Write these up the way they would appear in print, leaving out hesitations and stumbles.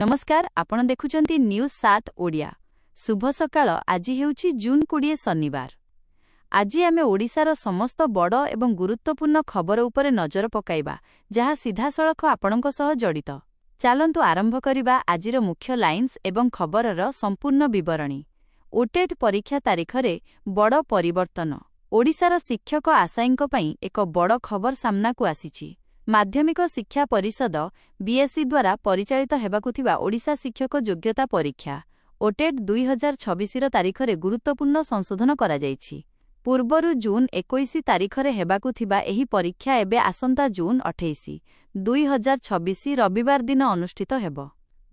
ନମସ୍କାର, ଆପଣ ଦେଖୁଛନ୍ତି ନ୍ୟୁଜ୍ 7 ଓଡ଼ିଆ। ଶୁଭ ସକାଳ। ଆଜି ହେଉଛି ଜୁନ୍ 20, ଶନିବାର। ଆଜି ଆମେ ଓଡ଼ିଶାର ସମସ୍ତ ବଡ଼ ଏବଂ ଗୁରୁତ୍ୱପୂର୍ଣ୍ଣ ଖବର ଉପରେ ନଜର ପକାଇବା, ଯାହା ସିଧାସଳଖ ଆପଣଙ୍କ ସହ ଜଡ଼ିତ। ଚାଲନ୍ତୁ ଆରମ୍ଭ କରିବା ଆଜିର ମୁଖ୍ୟ ଲାଇନ୍ସ ଏବଂ ଖବରର ସମ୍ପୂର୍ଣ୍ଣ ବିବରଣୀ। ଓଟେଟ୍ ପରୀକ୍ଷା ତାରିଖରେ ବଡ଼ ପରିବର୍ତ୍ତନ। ଓଡ଼ିଶାର ଶିକ୍ଷକ ଆଶାୟୀଙ୍କ ପାଇଁ ଏକ ବଡ଼ ଖବର ସାମ୍ନାକୁ ଆସିଛି। ମାଧ୍ୟମିକ ଶିକ୍ଷା ପରିଷଦ, ବିଏସ୍ଇ ଦ୍ୱାରା ପରିଚାଳିତ ହେବାକୁ ଥିବା ଓଡ଼ିଶା ଶିକ୍ଷକ ଯୋଗ୍ୟତା ପରୀକ୍ଷା, ଓଟେଟ୍ 2026ର ତାରିଖରେ ଗୁରୁତ୍ୱପୂର୍ଣ୍ଣ ସଂଶୋଧନ କରାଯାଇଛି। ପୂର୍ବରୁ ଜୁନ୍ 21 ତାରିଖରେ ହେବାକୁ ଥିବା ଏହି ପରୀକ୍ଷା ଏବେ ଆସନ୍ତା ଜୁନ୍ 28, 2026 ରବିବାର ଦିନ ଅନୁଷ୍ଠିତ ହେବ।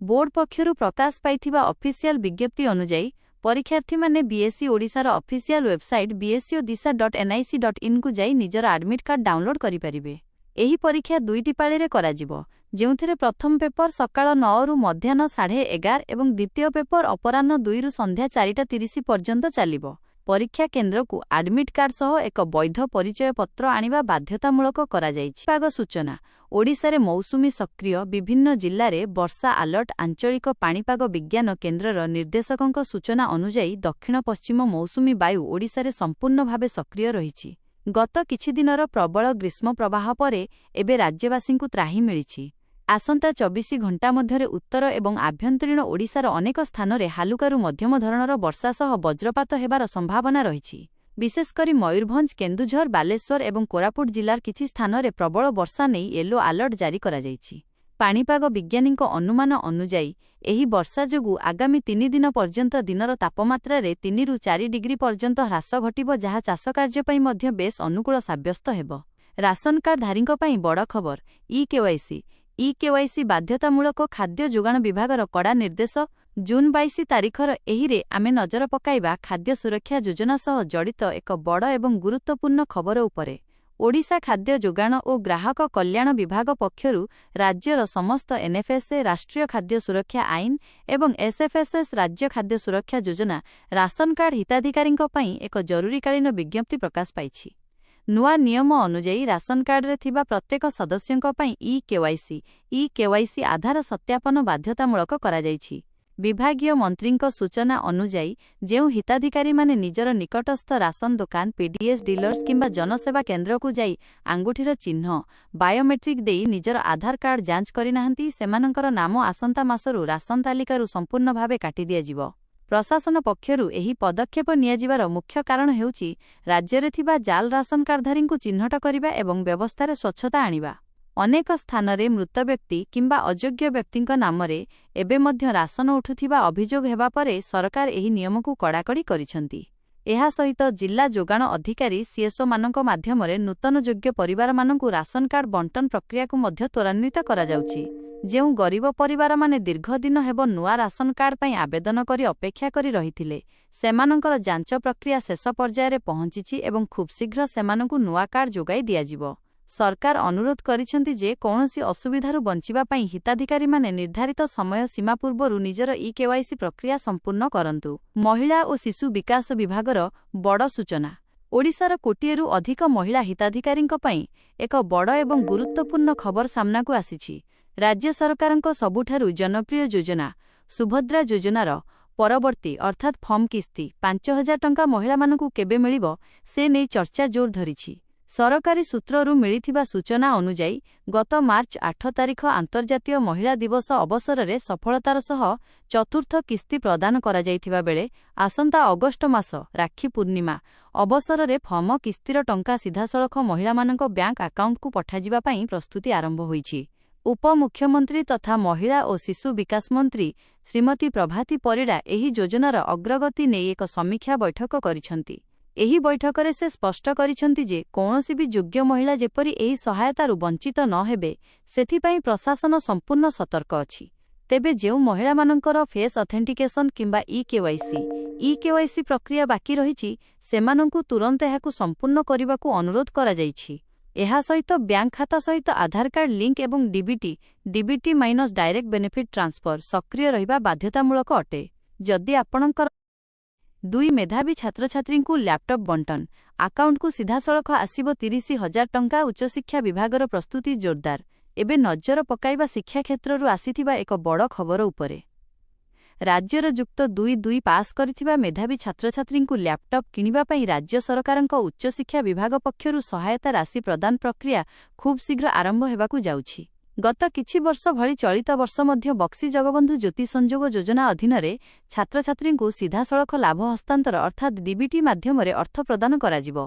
ବୋର୍ଡ ପକ୍ଷରୁ ପ୍ରକାଶ ପାଇଥିବା ଅଫିସିଆଲ ବିଜ୍ଞପ୍ତି ଅନୁଯାୟୀ, ପରୀକ୍ଷାର୍ଥୀମାନେ ବିଏସ୍ଇ ଓଡ଼ିଶାର ଅଫିସିଆଲ ୱେବସାଇଟ୍ bseodisha.nic.inକୁ ଯାଇ ନିଜର ଆଡମିଟ୍ କାର୍ଡ ଡାଉନଲୋଡ୍ କରିପାରିବେ। ଏହି ପରୀକ୍ଷା ଦୁଇଟି ପାଳିରେ କରାଯିବ, ଯେଉଁଥିରେ ପ୍ରଥମ ପେପର ସକାଳ 9ରୁ ମଧ୍ୟାହ୍ନ 11:30 ଏବଂ ଦ୍ୱିତୀୟ ପେପର ଅପରାହ୍ନ 2ରୁ ସନ୍ଧ୍ୟା 4:30 ପର୍ଯ୍ୟନ୍ତ ଚାଲିବ। ପରୀକ୍ଷା କେନ୍ଦ୍ରକୁ ଆଡମିଟ୍ କାର୍ଡ ସହ ଏକ ବୈଧ ପରିଚୟ ପତ୍ର ଆଣିବା ବାଧ୍ୟତାମୂଳକ କରାଯାଇଛି। ପାଗ ସୂଚନା। ଓଡ଼ିଶାରେ ମୌସୁମୀ ସକ୍ରିୟ, ବିଭିନ୍ନ ଜିଲ୍ଲାରେ ବର୍ଷା ଆଲର୍ଟ। ଆଞ୍ଚଳିକ ପାଣିପାଗ ବିଜ୍ଞାନ କେନ୍ଦ୍ରର ନିର୍ଦ୍ଦେଶକଙ୍କ ସୂଚନା ଅନୁଯାୟୀ, ଦକ୍ଷିଣ ପଶ୍ଚିମ ମୌସୁମୀ ବାୟୁ ଓଡ଼ିଶାରେ ସମ୍ପୂର୍ଣ୍ଣ ଭାବେ ସକ୍ରିୟ ରହିଛି। ଗତ କିଛିଦିନର ପ୍ରବଳ ଗ୍ରୀଷ୍ମ ପ୍ରବାହ ପରେ ଏବେ ରାଜ୍ୟବାସୀଙ୍କୁ ତ୍ରାହି ମିଳିଛି। ଆସନ୍ତା 24 ଘଣ୍ଟା ମଧ୍ୟରେ ଉତ୍ତର ଏବଂ ଆଭ୍ୟନ୍ତରୀଣ ଓଡ଼ିଶାର ଅନେକ ସ୍ଥାନରେ ହାଲୁକାରୁ ମଧ୍ୟମ ଧରଣର ବର୍ଷା ସହ ବଜ୍ରପାତ ହେବାର ସମ୍ଭାବନା ରହିଛି। ବିଶେଷକରି ମୟୂରଭଞ୍ଜ, କେନ୍ଦୁଝର, ବାଲେଶ୍ୱର ଏବଂ କୋରାପୁଟ ଜିଲ୍ଲାର କିଛି ସ୍ଥାନରେ ପ୍ରବଳ ବର୍ଷା ନେଇ ୟେଲୋ ଆଲର୍ଟ ଜାରି କରାଯାଇଛି। ପାଣିପାଗ ବିଜ୍ଞାନୀଙ୍କ ଅନୁମାନ ଅନୁଯାୟୀ, ଏହି ବର୍ଷା ଯୋଗୁଁ ଆଗାମୀ 3 ଦିନ ପର୍ଯ୍ୟନ୍ତ ଦିନର ତାପମାତ୍ରାରେ 3ରୁ 4 ଡିଗ୍ରୀ ପର୍ଯ୍ୟନ୍ତ ହ୍ରାସ ଘଟିବ, ଯାହା ଚାଷ କାର୍ଯ୍ୟ ପାଇଁ ମଧ୍ୟ ବେଶ୍ ଅନୁକୂଳ ସାବ୍ୟସ୍ତ ହେବ। ରାସନ କାର୍ଡଧାରୀଙ୍କ ପାଇଁ ବଡ଼ ଖବର, ଇ କେୱାଇସି। ଇ କେୱାଇସି ବାଧ୍ୟତାମୂଳକ, ଖାଦ୍ୟ ଯୋଗାଣ ବିଭାଗର କଡ଼ା ନିର୍ଦ୍ଦେଶ। ଜୁନ୍ 22 ତାରିଖର ଏହିରେ ଆମେ ନଜର ପକାଇବା ଖାଦ୍ୟ ସୁରକ୍ଷା ଯୋଜନା ସହ ଜଡ଼ିତ ଏକ ବଡ଼ ଏବଂ ଗୁରୁତ୍ୱପୂର୍ଣ୍ଣ ଖବର ଉପରେ। ଓଡ଼ିଶା ଖାଦ୍ୟ ଯୋଗାଣ ଓ ଗ୍ରାହକ କଲ୍ୟାଣ ବିଭାଗ ପକ୍ଷରୁ ରାଜ୍ୟର ସମସ୍ତ ଏନ୍ଏଫ୍ଏସ୍ଏ, ରାଷ୍ଟ୍ରୀୟ ଖାଦ୍ୟ ସୁରକ୍ଷା ଆଇନ, ଏବଂ ଏସ୍ଏଫ୍ଏସ୍ଏସ୍, ରାଜ୍ୟ ଖାଦ୍ୟ ସୁରକ୍ଷା ଯୋଜନା, ରାସନ କାର୍ଡ ହିତାଧିକାରୀଙ୍କ ପାଇଁ ଏକ ଜରୁରୀକାଳୀନ ବିଜ୍ଞପ୍ତି ପ୍ରକାଶ ପାଇଛି। ନୂଆ ନିୟମ ଅନୁଯାୟୀ, ରାସନ କାର୍ଡରେ ଥିବା ପ୍ରତ୍ୟେକ ସଦସ୍ୟଙ୍କ ପାଇଁ ଇ କେୱାଇସି, ଇ କେୱାଇସି ଆଧାର ସତ୍ୟାପନ ବାଧ୍ୟତାମୂଳକ କରାଯାଇଛି। ବିଭାଗୀୟ ମନ୍ତ୍ରୀଙ୍କ ସୂଚନା ଅନୁଯାୟୀ, ଯେଉଁ ହିତାଧିକାରୀମାନେ ନିଜର ନିକଟସ୍ଥ ରାସନ ଦୋକାନ, ପିଡିଏସ୍ ଡିଲର୍ସ କିମ୍ବା ଜନସେବା କେନ୍ଦ୍ରକୁ ଯାଇ ଆଙ୍ଗୁଠିର ଚିହ୍ନ, ବାୟୋମେଟ୍ରିକ୍ ଦେଇ ନିଜର ଆଧାର କାର୍ଡ ଯାଞ୍ଚ କରିନାହାନ୍ତି, ସେମାନଙ୍କର ନାମ ଆସନ୍ତା ମାସରୁ ରାସନ ତାଲିକାରୁ ସମ୍ପୂର୍ଣ୍ଣ ଭାବେ କାଟି ଦିଆଯିବ। ପ୍ରଶାସନ ପକ୍ଷରୁ ଏହି ପଦକ୍ଷେପ ନିଆଯିବାର ମୁଖ୍ୟ କାରଣ ହେଉଛି ରାଜ୍ୟରେ ଥିବା ଜାଲ୍ ରାସନ କାର୍ଡଧାରୀଙ୍କୁ ଚିହ୍ନଟ କରିବା ଏବଂ ବ୍ୟବସ୍ଥାରେ ସ୍ୱଚ୍ଛତା ଆଣିବା। ଅନେକ ସ୍ଥାନରେ ମୃତ ବ୍ୟକ୍ତି କିମ୍ବା ଅଯୋଗ୍ୟ ବ୍ୟକ୍ତିଙ୍କ ନାମରେ ଏବେ ମଧ୍ୟ ରାସନ ଉଠୁଥିବା ଅଭିଯୋଗ ହେବା ପରେ ସରକାର ଏହି ନିୟମକୁ କଡ଼ାକଡ଼ି କରିଛନ୍ତି। ଏହା ସହିତ ଜିଲ୍ଲା ଯୋଗାଣ ଅଧିକାରୀ, ସିଏସ୍ଓମାନଙ୍କ ମାଧ୍ୟମରେ ନୂତନ ଯୋଗ୍ୟ ପରିବାରମାନଙ୍କୁ ରାସନ କାର୍ଡ ବଣ୍ଟନ ପ୍ରକ୍ରିୟାକୁ ମଧ୍ୟ ତ୍ୱରାନ୍ୱିତ କରାଯାଉଛି। ଯେଉଁ ଗରିବ ପରିବାରମାନେ ଦୀର୍ଘ ଦିନ ହେବ ନୂଆ ରାସନ କାର୍ଡ ପାଇଁ ଆବେଦନ କରି ଅପେକ୍ଷା କରି ରହିଥିଲେ, ସେମାନଙ୍କର ଯାଞ୍ଚ ପ୍ରକ୍ରିୟା ଶେଷ ପର୍ଯ୍ୟାୟରେ ପହଞ୍ଚିଛି ଏବଂ ଖୁବ୍ଶୀଘ୍ର ସେମାନଙ୍କୁ ନୂଆ କାର୍ଡ ଯୋଗାଇ ଦିଆଯିବ। ସରକାର ଅନୁରୋଧ କରିଛନ୍ତି ଯେ କୌଣସି ଅସୁବିଧାରୁ ବଞ୍ଚିବା ପାଇଁ ହିତାଧିକାରୀମାନେ ନିର୍ଦ୍ଧାରିତ ସମୟ ସୀମା ପୂର୍ବରୁ ନିଜର ଇ କେୱାଇସି ପ୍ରକ୍ରିୟା ସମ୍ପୂର୍ଣ୍ଣ କରନ୍ତୁ। ମହିଳା ଓ ଶିଶୁ ବିକାଶ ବିଭାଗର ବଡ଼ ସୂଚନା। ଓଡ଼ିଶାର କୋଟିଏରୁ ଅଧିକ ମହିଳା ହିତାଧିକାରୀଙ୍କ ପାଇଁ ଏକ ବଡ଼ ଏବଂ ଗୁରୁତ୍ୱପୂର୍ଣ୍ଣ ଖବର ସାମ୍ନାକୁ ଆସିଛି। ରାଜ୍ୟ ସରକାରଙ୍କ ସବୁଠାରୁ ଜନପ୍ରିୟ ଯୋଜନା ସୁଭଦ୍ରା ଯୋଜନାର ପରବର୍ତ୍ତୀ, ଅର୍ଥାତ୍ ଫର୍ମ କିସ୍ତି 5000 ଟଙ୍କା ମହିଳାମାନଙ୍କୁ କେବେ ମିଳିବ, ସେ ନେଇ ଚର୍ଚ୍ଚା ଜୋର ଧରିଛି। ସରକାରୀ ସୂତ୍ରରୁ ମିଳିଥିବା ସୂଚନା ଅନୁଯାୟୀ, ଗତ ମାର୍ଚ୍ଚ 8 ତାରିଖ ଆନ୍ତର୍ଜାତୀୟ ମହିଳା ଦିବସ ଅବସରରେ ସଫଳତାର ସହ ଚତୁର୍ଥ କିସ୍ତି ପ୍ରଦାନ କରାଯାଇଥିବା ବେଳେ ଆସନ୍ତା ଅଗଷ୍ଟ ମାସ ରାକ୍ଷୀ ପୂର୍ଣ୍ଣିମା ଅବସରରେ ଫର୍ମ କିସ୍ତିର ଟଙ୍କା ସିଧାସଳଖ ମହିଳାମାନଙ୍କ ବ୍ୟାଙ୍କ ଆକାଉଣ୍ଟକୁ ପଠାଯିବା ପାଇଁ ପ୍ରସ୍ତୁତି ଆରମ୍ଭ ହୋଇଛି। ଉପମୁଖ୍ୟମନ୍ତ୍ରୀ ତଥା ମହିଳା ଓ ଶିଶୁ ବିକାଶ ମନ୍ତ୍ରୀ ଶ୍ରୀମତୀ ପ୍ରଭାତୀ ପରିଡ଼ା ଏହି ଯୋଜନାର ଅଗ୍ରଗତି ନେଇ ଏକ ସମୀକ୍ଷା ବୈଠକ କରିଛନ୍ତି। ଏହି ବୈଠକରେ ସେ ସ୍ପଷ୍ଟ କରିଛନ୍ତି ଯେ କୌଣସି ବି ଯୋଗ୍ୟ ମହିଳା ଯେପରି ଏହି ସହାୟତାରୁ ବଞ୍ଚିତ ନ ହେବେ, ସେଥିପାଇଁ ପ୍ରଶାସନ ସମ୍ପୂର୍ଣ୍ଣ ସତର୍କ ଅଛି। ତେବେ ଯେଉଁ ମହିଳାମାନଙ୍କର ଫେସ୍ ଅଥେଣ୍ଟିକେସନ୍ କିମ୍ବା ଇ କେୱାଇସି, ଇ କେୱାଇସି ପ୍ରକ୍ରିୟା ବାକି ରହିଛି, ସେମାନଙ୍କୁ ତୁରନ୍ତ ଏହାକୁ ସମ୍ପୂର୍ଣ୍ଣ କରିବାକୁ ଅନୁରୋଧ କରାଯାଇଛି। ଏହା ସହିତ ବ୍ୟାଙ୍କ ଖାତା ସହିତ ଆଧାର କାର୍ଡ ଲିଙ୍କ ଏବଂ DBT, DBT minus direct benefit transfer ସକ୍ରିୟ ରହିବା ବାଧ୍ୟତାମୂଳକ ଅଟେ। ଯଦି ଆପଣଙ୍କର ଦୁଇ ମେଧାବୀ ଛାତ୍ରଛାତ୍ରୀଙ୍କୁ ଲ୍ୟାପଟପ୍ ବଣ୍ଟନ, ଆକାଉଣ୍ଟକୁ ସିଧାସଳଖ ଆସିବ 30,000 ଟଙ୍କା। ଉଚ୍ଚଶିକ୍ଷା ବିଭାଗର ପ୍ରସ୍ତୁତି ଜୋରଦାର। ଏବେ ନଜର ପକାଇବା ଶିକ୍ଷା କ୍ଷେତ୍ରରୁ ଆସିଥିବା ଏକ ବଡ଼ ଖବର ଉପରେ। ରାଜ୍ୟର ଯୁକ୍ତ ଦୁଇ ଦୁଇ ପାସ୍ କରିଥିବା ମେଧାବୀ ଛାତ୍ରଛାତ୍ରୀଙ୍କୁ ଲ୍ୟାପଟପ୍ କିଣିବା ପାଇଁ ରାଜ୍ୟ ସରକାରଙ୍କ ଉଚ୍ଚଶିକ୍ଷା ବିଭାଗ ପକ୍ଷରୁ ସହାୟତା ରାଶି ପ୍ରଦାନ ପ୍ରକ୍ରିୟା ଖୁବ୍ ଶୀଘ୍ର ଆରମ୍ଭ ହେବାକୁ ଯାଉଛି। ଗତ କିଛି ବର୍ଷ ଭଳି ଚଳିତ ବର୍ଷ ମଧ୍ୟ ବକ୍ସି ଜଗବନ୍ଧୁ ଜ୍ୟୋତି ସଂଯୋଗ ଯୋଜନା ଅଧୀନରେ ଛାତ୍ରଛାତ୍ରୀଙ୍କୁ ସିଧାସଳଖ ଲାଭ ହସ୍ତାନ୍ତର ଅର୍ଥାତ୍ ଡିବିଟି ମାଧ୍ୟମରେ ଅର୍ଥ ପ୍ରଦାନ କରାଯିବ।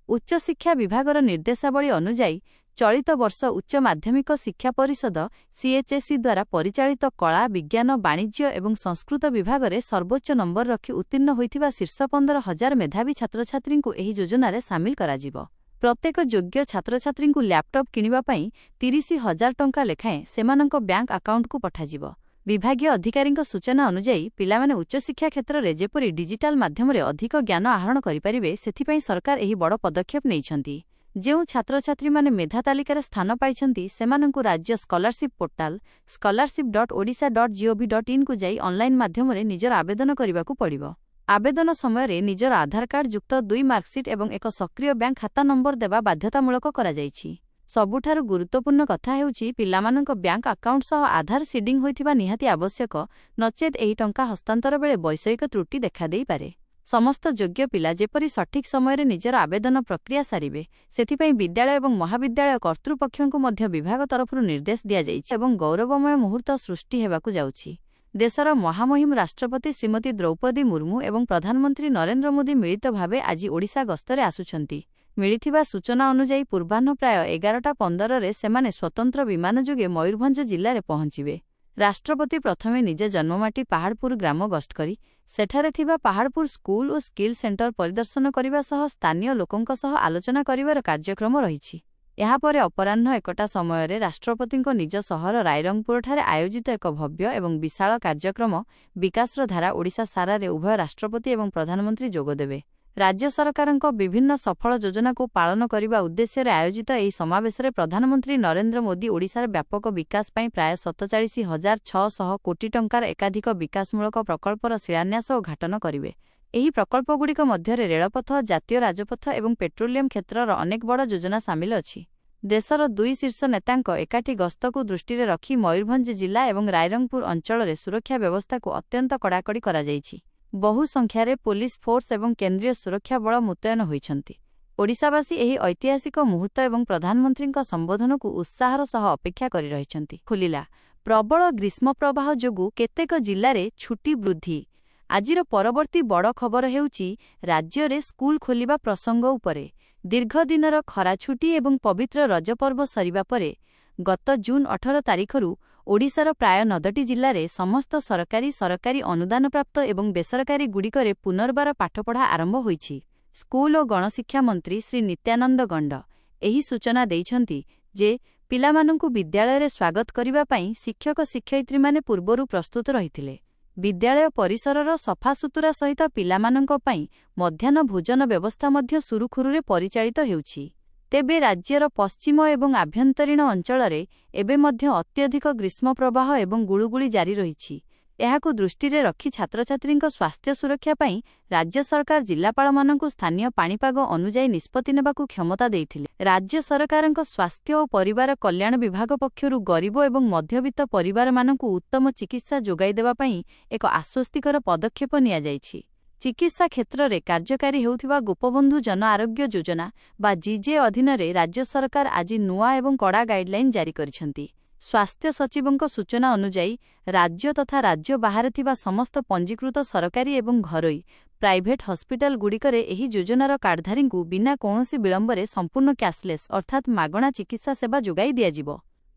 ଉଚ୍ଚଶିକ୍ଷା ବିଭାଗର ନିର୍ଦ୍ଦେଶାବଳୀ ଅନୁଯାୟୀ, ଚଳିତ ବର୍ଷ ଉଚ୍ଚ ମାଧ୍ୟମିକ ଶିକ୍ଷା ପରିଷଦ, ସିଏଚ୍ଏସ୍ଇ, ଦ୍ୱାରା ପରିଚାଳିତ କଳା, ବିଜ୍ଞାନ, ବାଣିଜ୍ୟ ଏବଂ ସଂସ୍କୃତ ବିଭାଗରେ ସର୍ବୋଚ୍ଚ ନମ୍ବର ରଖି ଉତ୍ତୀର୍ଣ୍ଣ ହୋଇଥିବା ଶୀର୍ଷ 15,000 ମେଧାବୀ ଛାତ୍ରଛାତ୍ରୀଙ୍କୁ ଏହି ଯୋଜନାରେ ସାମିଲ କରାଯିବ। ପ୍ରତ୍ୟେକ ଯୋଗ୍ୟ ଛାତ୍ରଛାତ୍ରୀଙ୍କୁ ଲ୍ୟାପଟପ୍ କିଣିବା ପାଇଁ 30,000 ଟଙ୍କା ଲେଖାଏଁ ସେମାନଙ୍କ ବ୍ୟାଙ୍କ ଆକାଉଣ୍ଟକୁ ପଠାଯିବ। ବିଭାଗୀୟ ଅଧିକାରୀଙ୍କ ସୂଚନା ଅନୁଯାୟୀ, ପିଲାମାନେ ଉଚ୍ଚଶିକ୍ଷା କ୍ଷେତ୍ରରେ ଯେପରି ଡିଜିଟାଲ ମାଧ୍ୟମରେ ଅଧିକ ଜ୍ଞାନ ଆହରଣ କରିପାରିବେ, ସେଥିପାଇଁ ସରକାର ଏହି ବଡ଼ ପଦକ୍ଷେପ ନେଇଛନ୍ତି। ଯେଉଁ ଛାତ୍ରଛାତ୍ରୀମାନେ ମେଧା ତାଲିକାରେ ସ୍ଥାନ ପାଇଛନ୍ତି, ସେମାନଙ୍କୁ ରାଜ୍ୟ ସ୍କଲାରସିପ୍ ପୋର୍ଟାଲ scholarship.odisha.gov.inକୁ ଯାଇ ଅନଲାଇନ୍ ମାଧ୍ୟମରେ ନିଜର ଆବେଦନ କରିବାକୁ ପଡ଼ିବ। ଆବେଦନ ସମୟରେ ନିଜର ଆଧାର କାର୍ଡ, ଯୁକ୍ତ ଦୁଇ ମାର୍କସିଟ୍ ଏବଂ ଏକ ସକ୍ରିୟ ବ୍ୟାଙ୍କ ଖାତା ନମ୍ବର ଦେବା ବାଧ୍ୟତାମୂଳକ କରାଯାଇଛି। ସବୁଠାରୁ ଗୁରୁତ୍ୱପୂର୍ଣ୍ଣ କଥା ହେଉଛି, ପିଲାମାନଙ୍କ ବ୍ୟାଙ୍କ ଆକାଉଣ୍ଟ ସହ ଆଧାର ସିଡିଂ ହୋଇଥିବା ନିହାତି ଆବଶ୍ୟକ, ନଚେତ୍ ଏହି ଟଙ୍କା ହସ୍ତାନ୍ତର ବେଳେ ବୈଷୟିକ ତ୍ରୁଟି ଦେଖାଦେଇପାରେ। ସମସ୍ତ ଯୋଗ୍ୟ ପିଲା ଯେପରି ସଠିକ୍ ସମୟରେ ନିଜର ଆବେଦନ ପ୍ରକ୍ରିୟା ସାରିବେ, ସେଥିପାଇଁ ବିଦ୍ୟାଳୟ ଏବଂ ମହାବିଦ୍ୟାଳୟ କର୍ତ୍ତୃପକ୍ଷଙ୍କୁ ମଧ୍ୟ ବିଭାଗ ତରଫରୁ ନିର୍ଦ୍ଦେଶ ଦିଆଯାଇଛି। ଏବଂ ଗୌରବମୟ ମୁହୂର୍ତ୍ତ ସୃଷ୍ଟି ହେବାକୁ ଯାଉଛି। ଦେଶର ମହାମହିମ ରାଷ୍ଟ୍ରପତି ଶ୍ରୀମତୀ ଦ୍ରୌପଦୀ ମୁର୍ମୁ ଏବଂ ପ୍ରଧାନମନ୍ତ୍ରୀ ନରେନ୍ଦ୍ର ମୋଦି ମିଳିତ ଭାବେ ଆଜି ଓଡ଼ିଶା ଗସ୍ତରେ ଆସୁଛନ୍ତି। ମିଳିଥିବା ସୂଚନା ଅନୁଯାୟୀ, ପୂର୍ବାହ୍ନ ପ୍ରାୟ 11ଟା 15ରେ ସେମାନେ ସ୍ୱତନ୍ତ୍ର ବିମାନ ଯୋଗେ ମୟୂରଭଞ୍ଜ ଜିଲ୍ଲାରେ ପହଞ୍ଚିବେ। ରାଷ୍ଟ୍ରପତି ପ୍ରଥମେ ନିଜ ଜନ୍ମମାଟି ପାହାଡ଼ପୁର ଗ୍ରାମ ଗସ୍ତ କରି ସେଠାରେ ଥିବା ପାହାଡ଼ପୁର ସ୍କୁଲ ଓ ସ୍କିଲ୍ ସେଣ୍ଟର ପରିଦର୍ଶନ କରିବା ସହ ସ୍ଥାନୀୟ ଲୋକଙ୍କ ସହ ଆଲୋଚନା କରିବାର କାର୍ଯ୍ୟକ୍ରମ ରହିଛି। ଏହାପରେ ଅପରାହ୍ନ 1ଟା ସମୟରେ ରାଷ୍ଟ୍ରପତିଙ୍କ ନିଜ ସହର ରାଇରଙ୍ଗପୁରଠାରେ ଆୟୋଜିତ ଏକ ଭବ୍ୟ ଏବଂ ବିଶାଳ କାର୍ଯ୍ୟକ୍ରମ ବିକାଶର ଧାରା ଓଡ଼ିଶା ସାରାରେ ଉଭୟ ରାଷ୍ଟ୍ରପତି ଏବଂ ପ୍ରଧାନମନ୍ତ୍ରୀ ଯୋଗଦେବେ। ରାଜ୍ୟ ସରକାରଙ୍କ ବିଭିନ୍ନ ସଫଳ ଯୋଜନାକୁ ପାଳନ କରିବା ଉଦ୍ଦେଶ୍ୟରେ ଆୟୋଜିତ ଏହି ସମାବେଶରେ ପ୍ରଧାନମନ୍ତ୍ରୀ ନରେନ୍ଦ୍ର ମୋଦି ଓଡ଼ିଶାର ବ୍ୟାପକ ବିକାଶ ପାଇଁ ପ୍ରାୟ 47,600 କୋଟି ଟଙ୍କାର ଏକାଧିକ ବିକାଶମୂଳକ ପ୍ରକଳ୍ପର ଶିଳାନ୍ୟାସ ଓ ଉଦ୍ଘାଟନ କରିବେ। ଏହି ପ୍ରକଳ୍ପଗୁଡ଼ିକ ମଧ୍ୟରେ ରେଳପଥ, ଜାତୀୟ ରାଜପଥ ଏବଂ ପେଟ୍ରୋଲିୟମ କ୍ଷେତ୍ରର ଅନେକ ବଡ଼ ଯୋଜନା ସାମିଲ ଅଛି। ଦେଶର ଦୁଇ ଶୀର୍ଷ ନେତାଙ୍କ ଏକାଠି ଗସ୍ତକୁ ଦୃଷ୍ଟିରେ ରଖି ମୟୂରଭଞ୍ଜ ଜିଲ୍ଲା ଏବଂ ରାଇରଙ୍ଗପୁର ଅଞ୍ଚଳରେ ସୁରକ୍ଷା ବ୍ୟବସ୍ଥାକୁ ଅତ୍ୟନ୍ତ କଡ଼ାକଡ଼ି କରାଯାଇଛି। ବହୁ ସଂଖ୍ୟାରେ ପୋଲିସ ଫୋର୍ସ ଏବଂ କେନ୍ଦ୍ରୀୟ ସୁରକ୍ଷା ବଳ ମୁତୟନ ହୋଇଛନ୍ତି। ଓଡ଼ିଶାବାସୀ ଏହି ଐତିହାସିକ ମୁହୂର୍ତ୍ତ ଏବଂ ପ୍ରଧାନମନ୍ତ୍ରୀଙ୍କ ସମ୍ବୋଧନକୁ ଉତ୍ସାହର ସହ ଅପେକ୍ଷା କରି ରହିଛନ୍ତି। ଖୋଲିଲା। ପ୍ରବଳ ଗ୍ରୀଷ୍ମ ପ୍ରବାହ ଯୋଗୁଁ କେତେକ ଜିଲ୍ଲାରେ ଛୁଟି ବୃଦ୍ଧି। ଆଜିର ପରବର୍ତ୍ତୀ ବଡ଼ ଖବର ହେଉଛି ରାଜ୍ୟରେ ସ୍କୁଲ ଖୋଲିବା ପ୍ରସଙ୍ଗ ଉପରେ। ଦୀର୍ଘ ଦିନର ଖରାଛୁଟି ଏବଂ ପବିତ୍ର ରଜ ପର୍ବ ସରିବା ପରେ ଗତ ଜୁନ୍ 18 ତାରିଖରୁ ଓଡ଼ିଶାର ପ୍ରାୟ 90ଟି ଜିଲ୍ଲାରେ ସମସ୍ତ ସରକାରୀ, ସରକାରୀ ଅନୁଦାନପ୍ରାପ୍ତ ଏବଂ ବେସରକାରୀ ଗୁଡ଼ିକରେ ପୁନର୍ବାର ପାଠପଢ଼ା ଆରମ୍ଭ ହୋଇଛି। ସ୍କୁଲ ଓ ଗଣଶିକ୍ଷା ମନ୍ତ୍ରୀ ଶ୍ରୀ ନିତ୍ୟାନନ୍ଦ ଗଣ୍ଡ ଏହି ସୂଚନା ଦେଇଛନ୍ତି ଯେ ପିଲାମାନଙ୍କୁ ବିଦ୍ୟାଳୟରେ ସ୍ୱାଗତ କରିବା ପାଇଁ ଶିକ୍ଷକ ଶିକ୍ଷୟିତ୍ରୀମାନେ ପୂର୍ବରୁ ପ୍ରସ୍ତୁତ ରହିଥିଲେ। ବିଦ୍ୟାଳୟ ପରିସରର ସଫାସୁତୁରା ସହିତ ପିଲାମାନଙ୍କ ପାଇଁ ମଧ୍ୟାହ୍ନ ଭୋଜନ ବ୍ୟବସ୍ଥା ମଧ୍ୟ ସୁରୁଖୁରୁରେ ପରିଚାଳିତ ହେଉଛି। ତେବେ ରାଜ୍ୟର ପଶ୍ଚିମ ଏବଂ ଆଭ୍ୟନ୍ତରୀଣ ଅଞ୍ଚଳରେ ଏବେ ମଧ୍ୟ ଅତ୍ୟଧିକ ଗ୍ରୀଷ୍ମ ପ୍ରବାହ ଏବଂ ଗୁଳୁଗୁଳି ଜାରି ରହିଛି। ଏହାକୁ ଦୃଷ୍ଟିରେ ରଖି ଛାତ୍ରଛାତ୍ରୀଙ୍କ ସ୍ୱାସ୍ଥ୍ୟ ସୁରକ୍ଷା ପାଇଁ ରାଜ୍ୟ ସରକାର ଜିଲ୍ଲାପାଳମାନଙ୍କୁ ସ୍ଥାନୀୟ ପାଣିପାଗ ଅନୁଯାୟୀ ନିଷ୍ପତ୍ତି ନେବାକୁ କ୍ଷମତା ଦେଇଥିଲେ। ରାଜ୍ୟ ସରକାରଙ୍କ ସ୍ୱାସ୍ଥ୍ୟ ଓ ପରିବାର କଲ୍ୟାଣ ବିଭାଗ ପକ୍ଷରୁ ଗରିବ ଏବଂ ମଧ୍ୟବିତ୍ତ ପରିବାରମାନଙ୍କୁ ଉତ୍ତମ ଚିକିତ୍ସା ଯୋଗାଇ ଦେବା ପାଇଁ ଏକ ଆଶ୍ୱସ୍ତିକର ପଦକ୍ଷେପ ନିଆଯାଇଛି। ଚିକିତ୍ସା କ୍ଷେତ୍ରରେ କାର୍ଯ୍ୟକାରୀ ହେଉଥିବା ଗୋପବନ୍ଧୁ ଜନ ଆରୋଗ୍ୟ ଯୋଜନା ବା ଜିଜେ ଅଧୀନରେ ରାଜ୍ୟ ସରକାର ଆଜି ନୂଆ ଏବଂ କଡ଼ା ଗାଇଡଲାଇନ୍ ଜାରି କରିଛନ୍ତି। ସ୍ୱାସ୍ଥ୍ୟ ସଚିବଙ୍କ ସୂଚନା ଅନୁଯାୟୀ, ରାଜ୍ୟ ତଥା ରାଜ୍ୟ ବାହାରେ ଥିବା ସମସ୍ତ ପଞ୍ଜୀକୃତ ସରକାରୀ ଏବଂ ଘରୋଇ ପ୍ରାଇଭେଟ୍ ହସ୍ପିଟାଲଗୁଡ଼ିକରେ ଏହି ଯୋଜନାର କାର୍ଡଧାରୀଙ୍କୁ ବିନା କୌଣସି ବିଳମ୍ବରେ ସମ୍ପୂର୍ଣ୍ଣ କ୍ୟାସଲେସ୍ ଅର୍ଥାତ୍ ମାଗଣା ଚିକିତ୍ସା ସେବା ଯୋଗାଇ ଦିଆଯିବ।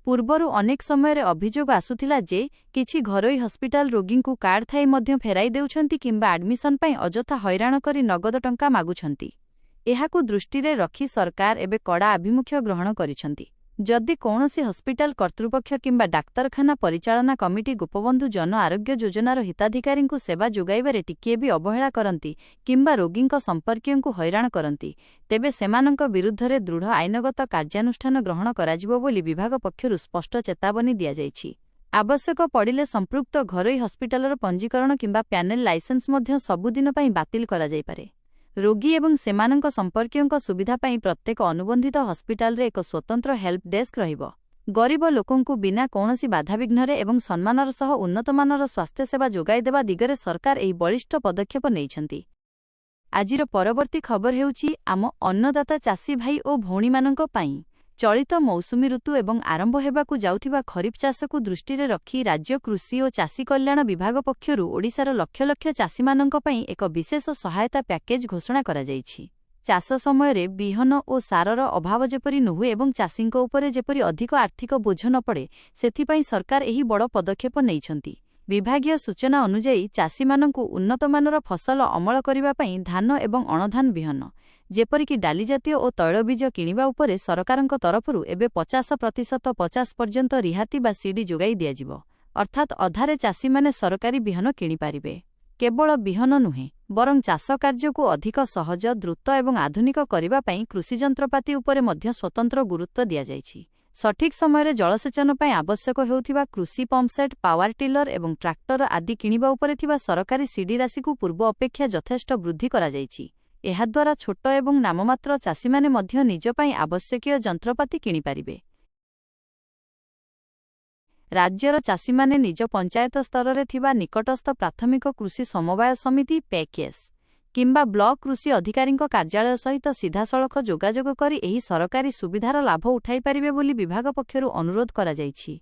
ପୂର୍ବରୁ ଅନେକ ସମୟରେ ଅଭିଯୋଗ ଆସୁଥିଲା ଯେ କିଛି ଘରୋଇ ହସ୍ପିଟାଲ ରୋଗୀଙ୍କୁ କାର୍ଡ ଥାଇ ମଧ୍ୟ ଫେରାଇ ଦେଉଛନ୍ତି କିମ୍ବା ଆଡମିସନ ପାଇଁ ଅଯଥା ହଇରାଣ କରି ନଗଦ ଟଙ୍କା ମାଗୁଛନ୍ତି। ଏହାକୁ ଦୃଷ୍ଟିରେ ରଖି ସରକାର ଏବେ କଡ଼ା ଆଭିମୁଖ୍ୟ ଗ୍ରହଣ କରିଛନ୍ତି। ଯଦି କୌଣସି ହସ୍ପିଟାଲ କର୍ତ୍ତୃପକ୍ଷ କିମ୍ବା ଡାକ୍ତରଖାନା ପରିଚାଳନା କମିଟି ଗୋପବନ୍ଧୁ ଜନ ଆରୋଗ୍ୟ ଯୋଜନାର ହିତାଧିକାରୀଙ୍କୁ ସେବା ଯୋଗାଇବାରେ ଟିକିଏ ବି ଅବହେଳା କରନ୍ତି କିମ୍ବା ରୋଗୀଙ୍କ ସମ୍ପର୍କୀୟଙ୍କୁ ହଇରାଣ କରନ୍ତି, ତେବେ ସେମାନଙ୍କ ବିରୁଦ୍ଧରେ ଦୃଢ଼ ଆଇନଗତ କାର୍ଯ୍ୟାନୁଷ୍ଠାନ ଗ୍ରହଣ କରାଯିବ ବୋଲି ବିଭାଗ ପକ୍ଷରୁ ସ୍ପଷ୍ଟ ଚେତାବନୀ ଦିଆଯାଇଛି। ଆବଶ୍ୟକ ପଡ଼ିଲେ ସମ୍ପୃକ୍ତ ଘରୋଇ ହସ୍ପିଟାଲର ପଞ୍ଜୀକରଣ କିମ୍ବା ପ୍ୟାନେଲ ଲାଇସେନ୍ସ ମଧ୍ୟ ସବୁଦିନ ପାଇଁ ବାତିଲ କରାଯାଇପାରେ। ରୋଗୀ ଏବଂ ସେମାନଙ୍କ ସମ୍ପର୍କୀୟଙ୍କ ସୁବିଧା ପାଇଁ ପ୍ରତ୍ୟେକ ଅନୁବନ୍ଧିତ ହସ୍ପିଟାଲରେ ଏକ ସ୍ୱତନ୍ତ୍ର ହେଲ୍ପ ଡେସ୍କ ରହିବ। ଗରିବ ଲୋକଙ୍କୁ ବିନା କୌଣସି ବାଧାବିଘ୍ନରେ ଏବଂ ସମ୍ମାନର ସହ ଉନ୍ନତମାନର ସ୍ୱାସ୍ଥ୍ୟସେବା ଯୋଗାଇଦେବା ଦିଗରେ ସରକାର ଏହି ବଳିଷ୍ଠ ପଦକ୍ଷେପ ନେଇଛନ୍ତି। ଆଜିର ପରବର୍ତ୍ତୀ ଖବର ହେଉଛି ଆମ ଅନ୍ନଦାତା ଚାଷୀ ଭାଇ ଓ ଭଉଣୀମାନଙ୍କ ପାଇଁ। ଚଳିତ ମୌସୁମୀ ଋତୁ ଏବଂ ଆରମ୍ଭ ହେବାକୁ ଯାଉଥିବା ଖରିଫ ଚାଷକୁ ଦୃଷ୍ଟିରେ ରଖି ରାଜ୍ୟ କୃଷି ଓ ଚାଷୀ କଲ୍ୟାଣ ବିଭାଗ ପକ୍ଷରୁ ଓଡ଼ିଶାର ଲକ୍ଷ ଲକ୍ଷ ଚାଷୀମାନଙ୍କ ପାଇଁ ଏକ ବିଶେଷ ସହାୟତା ପ୍ୟାକେଜ୍ ଘୋଷଣା କରାଯାଇଛି। ଚାଷ ସମୟରେ ବିହନ ଓ ସାରର ଅଭାବ ଯେପରି ନୁହେଁ ଏବଂ ଚାଷୀଙ୍କ ଉପରେ ଯେପରି ଅଧିକ ଆର୍ଥିକ ବୋଝ ନ ପଡ଼େ, ସେଥିପାଇଁ ସରକାର ଏହି ବଡ଼ ପଦକ୍ଷେପ ନେଇଛନ୍ତି। ବିଭାଗୀୟ ସୂଚନା ଅନୁଯାୟୀ, ଚାଷୀମାନଙ୍କୁ ଉନ୍ନତମାନର ଫସଲ ଅମଳ କରିବା ପାଇଁ ଧାନ ଏବଂ ଅଣଧାନ ବିହନ, ଯେପରିକି ଡାଲିଜାତୀୟ ଓ ତୈଳବୀଜ କିଣିବା ଉପରେ ସରକାରଙ୍କ ତରଫରୁ ଏବେ 50% 50 ପର୍ଯ୍ୟନ୍ତ ରିହାତି ବା ସିଡି ଯୋଗାଇ ଦିଆଯିବ। ଅର୍ଥାତ୍ ଅଧାରେ ଚାଷୀମାନେ ସରକାରୀ ବିହନ କିଣିପାରିବେ। କେବଳ ବିହନ ନୁହେଁ, ବରଂ ଚାଷ କାର୍ଯ୍ୟକୁ ଅଧିକ ସହଜ, ଦ୍ରୁତ ଏବଂ ଆଧୁନିକ କରିବା ପାଇଁ କୃଷି ଯନ୍ତ୍ରପାତି ଉପରେ ମଧ୍ୟ ସ୍ୱତନ୍ତ୍ର ଗୁରୁତ୍ୱ ଦିଆଯାଇଛି। ସଠିକ୍ ସମୟରେ ଜଳସେଚନ ପାଇଁ ଆବଶ୍ୟକ ହେଉଥିବା କୃଷି ପମ୍ପସେଟ୍, ପାୱାର ଟିଲର ଏବଂ ଟ୍ରାକ୍ଟର ଆଦି କିଣିବା ଉପରେ ଥିବା ସରକାରୀ ସିଡି ରାଶିକୁ ପୂର୍ବ ଅପେକ୍ଷା ଯଥେଷ୍ଟ ବୃଦ୍ଧି କରାଯାଇଛି। ଏହାଦ୍ୱାରା ଛୋଟ ଏବଂ ନାମମାତ୍ର ଚାଷୀମାନେ ମଧ୍ୟ ନିଜ ପାଇଁ ଆବଶ୍ୟକୀୟ ଯନ୍ତ୍ରପାତି କିଣିପାରିବେ। ରାଜ୍ୟର ଚାଷୀମାନେ ନିଜ ପଞ୍ଚାୟତ ସ୍ତରରେ ଥିବା ନିକଟସ୍ଥ ପ୍ରାଥମିକ କୃଷି ସମବାୟ ସମିତି, ପ୍ୟାକେସ୍ କିମ୍ବା ବ୍ଲକ କୃଷି ଅଧିକାରୀଙ୍କ କାର୍ଯ୍ୟାଳୟ ସହିତ ସିଧାସଳଖ ଯୋଗାଯୋଗ କରି ଏହି ସରକାରୀ ସୁବିଧାର ଲାଭ ଉଠାଇପାରିବେ ବୋଲି ବିଭାଗ ପକ୍ଷରୁ ଅନୁରୋଧ କରାଯାଇଛି।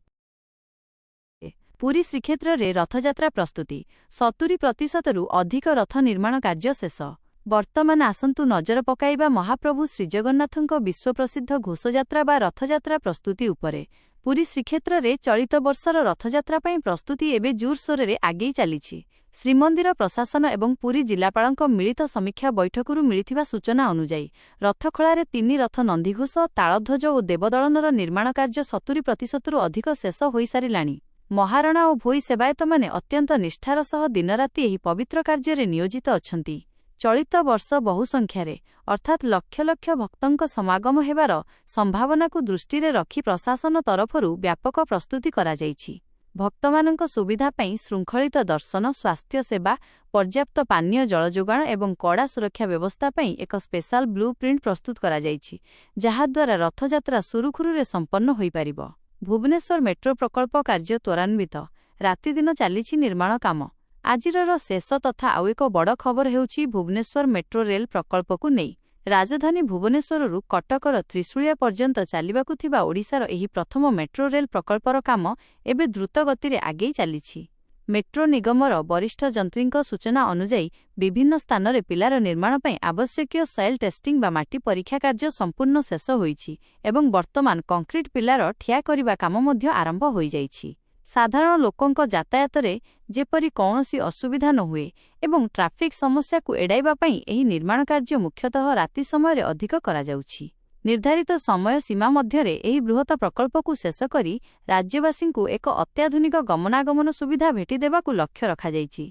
ପୁରୀ ଶ୍ରୀକ୍ଷେତ୍ରରେ ରଥଯାତ୍ରା ପ୍ରସ୍ତୁତି, 70%ରୁ ଅଧିକ ରଥ ନିର୍ମାଣ କାର୍ଯ୍ୟ ଶେଷ। ବର୍ତ୍ତମାନ ଆସନ୍ତୁ ନଜର ପକାଇବା ମହାପ୍ରଭୁ ଶ୍ରୀଜଗନ୍ନାଥଙ୍କ ବିଶ୍ୱପ୍ରସିଦ୍ଧ ଘୋଷଯାତ୍ରା ବା ରଥଯାତ୍ରା ପ୍ରସ୍ତୁତି ଉପରେ। ପୁରୀ ଶ୍ରୀକ୍ଷେତ୍ରରେ ଚଳିତ ବର୍ଷର ରଥଯାତ୍ରା ପାଇଁ ପ୍ରସ୍ତୁତି ଏବେ ଜୋରସୋରରେ ଆଗେଇ ଚାଲିଛି। ଶ୍ରୀମନ୍ଦିର ପ୍ରଶାସନ ଏବଂ ପୁରୀ ଜିଲ୍ଲାପାଳଙ୍କ ମିଳିତ ସମୀକ୍ଷା ବୈଠକରୁ ମିଳିଥିବା ସୂଚନା ଅନୁଯାୟୀ, ରଥଖଳାରେ ତିନି ରଥ ନନ୍ଦିଘୋଷ, ତାଳଧ୍ୱଜ ଓ ଦେବଦଳନର ନିର୍ମାଣ କାର୍ଯ୍ୟ 70%ରୁ ଅଧିକ ଶେଷ ହୋଇସାରିଲାଣି। ମହାରଣା ଓ ଭୋଇ ସେବାୟତମାନେ ଅତ୍ୟନ୍ତ ନିଷ୍ଠାର ସହ ଦିନରାତି ଏହି ପବିତ୍ର କାର୍ଯ୍ୟରେ ନିୟୋଜିତ ଅଛନ୍ତି। ଚଳିତ ବର୍ଷ ବହୁ ସଂଖ୍ୟାରେ, ଅର୍ଥାତ୍ ଲକ୍ଷ ଲକ୍ଷ ଭକ୍ତଙ୍କ ସମାଗମ ହେବାର ସମ୍ଭାବନାକୁ ଦୃଷ୍ଟିରେ ରଖି ପ୍ରଶାସନ ତରଫରୁ ବ୍ୟାପକ ପ୍ରସ୍ତୁତି କରାଯାଇଛି। ଭକ୍ତମାନଙ୍କ ସୁବିଧା ପାଇଁ ଶୃଙ୍ଖଳିତ ଦର୍ଶନ, ସ୍ୱାସ୍ଥ୍ୟ ସେବା, ପର୍ଯ୍ୟାପ୍ତ ପାନୀୟ ଜଳ ଯୋଗାଣ ଏବଂ କଡ଼ା ସୁରକ୍ଷା ବ୍ୟବସ୍ଥା ପାଇଁ ଏକ ସ୍ପେଶାଲ ବ୍ଲୁ ପ୍ରିଣ୍ଟ ପ୍ରସ୍ତୁତ କରାଯାଇଛି, ଯାହାଦ୍ୱାରା ରଥଯାତ୍ରା ସୁରୁଖୁରୁରେ ସମ୍ପନ୍ନ ହୋଇପାରିବ। ଭୁବନେଶ୍ୱର ମେଟ୍ରୋ ପ୍ରକଳ୍ପ କାର୍ଯ୍ୟ ତ୍ୱରାନ୍ୱିତ, ରାତିଦିନ ଚାଲିଛି ନିର୍ମାଣ କାମ। ଆଜିର ଶେଷ ତଥା ଆଉ ଏକ ବଡ଼ ଖବର ହେଉଛି ଭୁବନେଶ୍ୱର ମେଟ୍ରୋ ରେଲ୍ ପ୍ରକଳ୍ପକୁ ନେଇ। ରାଜଧାନୀ ଭୁବନେଶ୍ୱରରୁ କଟକର ତ୍ରିଶୁଳିଆ ପର୍ଯ୍ୟନ୍ତ ଚାଲିବାକୁ ଥିବା ଓଡ଼ିଶାର ଏହି ପ୍ରଥମ ମେଟ୍ରୋ ରେଲ୍ ପ୍ରକଳ୍ପର କାମ ଏବେ ଦ୍ରୁତ ଗତିରେ ଆଗେଇ ଚାଲିଛି। ମେଟ୍ରୋ ନିଗମର ବରିଷ୍ଠ ଯନ୍ତ୍ରୀଙ୍କ ସୂଚନା ଅନୁଯାୟୀ, ବିଭିନ୍ନ ସ୍ଥାନରେ ପିଲାର ନିର୍ମାଣ ପାଇଁ ଆବଶ୍ୟକୀୟ ସଏଲ୍ ଟେଷ୍ଟିଂ ବା ମାଟି ପରୀକ୍ଷା କାର୍ଯ୍ୟ ସମ୍ପୂର୍ଣ୍ଣ ଶେଷ ହୋଇଛି ଏବଂ ବର୍ତ୍ତମାନ କଂକ୍ରିଟ ପିଲାର ଠିଆ କରିବା କାମ ମଧ୍ୟ ଆରମ୍ଭ ହୋଇଯାଇଛି। ସାଧାରଣ ଲୋକଙ୍କ ଯାତାୟାତରେ ଯେପରି କୌଣସି ଅସୁବିଧା ନହୁଏ ଏବଂ ଟ୍ରାଫିକ୍ ସମସ୍ୟାକୁ ଏଡ଼ାଇବା ପାଇଁ ଏହି ନିର୍ମାଣ କାର୍ଯ୍ୟ ମୁଖ୍ୟତଃ ରାତି ସମୟରେ ଅଧିକ କରାଯାଉଛି। ନିର୍ଦ୍ଧାରିତ ସମୟ ସୀମା ମଧ୍ୟରେ ଏହି ବୃହତ ପ୍ରକଳ୍ପକୁ ଶେଷ କରି ରାଜ୍ୟବାସୀଙ୍କୁ ଏକ ଅତ୍ୟାଧୁନିକ ଗମନାଗମନ ସୁବିଧା ଭେଟି ଦେବାକୁ ଲକ୍ଷ୍ୟ ରଖାଯାଇଛି।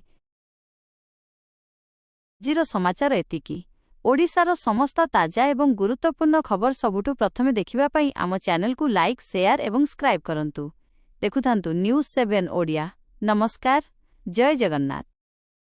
ଆଜିର ସମାଚାର ଏତିକି। ଓଡ଼ିଶାର ସମସ୍ତ ତାଜା ଏବଂ ଗୁରୁତ୍ୱପୂର୍ଣ୍ଣ ଖବର ସବୁଠୁ ପ୍ରଥମେ ଦେଖିବା ପାଇଁ ଆମ ଚ୍ୟାନେଲକୁ ଲାଇକ୍, ସେୟାର ଏବଂ ସବସ୍କ୍ରାଇବ୍ କରନ୍ତୁ। ଦେଖୁଥାନ୍ତୁ ନ୍ୟୁଜ୍ 7 ଓଡ଼ିଆ। ନମସ୍କାର, ଜୟ ଜଗନ୍ନାଥ।